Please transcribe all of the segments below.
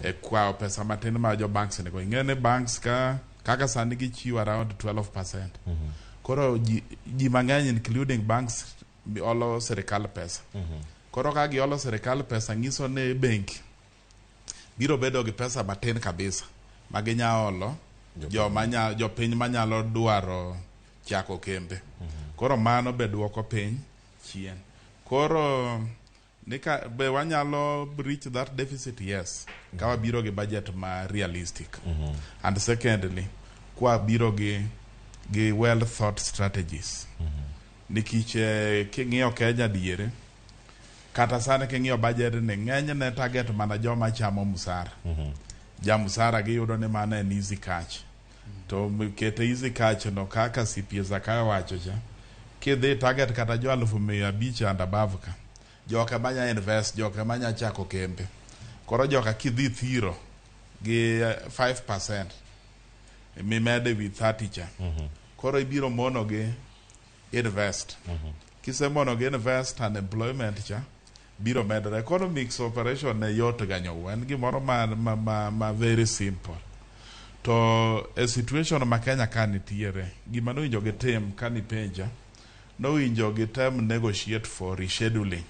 E kwayo pesa matin ma jo banks nigo. Ing'e ni banks ka kaka sani gichiwo around 12%. Koro ji mang'eny, including banks, olo sirikal pesa. Koro ka giolo sirikal pesa, nyiso ni benki biro bedo gi pesa matin kabisa ma ginya olo joma nya, jopiny manyalo dwaro chako kembe. Koro mano be duoko piny chien. Koro nika be wanyalo reach that deficit? Yes, ka wabiro gi budget ma realistic and secondly kwa biro gi well thought strategies, nikech king'iyo Kenya diere kata sani, king'iyo budget ni, ng'enyne target mana joma chamo musara. Ja musara giyudo ni mano en easy catch, to kete easy catch no kaka CPA Zakayo wacho cha, kidhi target kata jo 500,000 and above, ka joka manya invest, joka manya chako kembe. Koro joka kidhi thiro gi 5% mimede wi 30 cha, koro ibiro mono gi invest. Kisemono gi invest, unemployment cha biro medore. Economics operation ne yot ga nyowu, en gimoro ma very simple. To e situation ma Kenya ka nitiere, gima nowinjo gitim ka nipenja, nowinjo gitem negotiate for rescheduling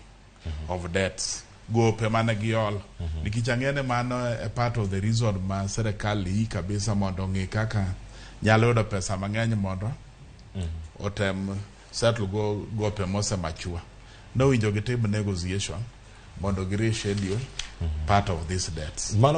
of debts, gope mane giolo, nikech ang'e ni mano e part of the reason ma sirikal yi kabisa mondo ong'i kaka nyalo yudo pesa mang'eny mondo otem settle go gope mosemachua. Nowinjo gitim negotiation mondo gi reschedule part of these debts. Mano.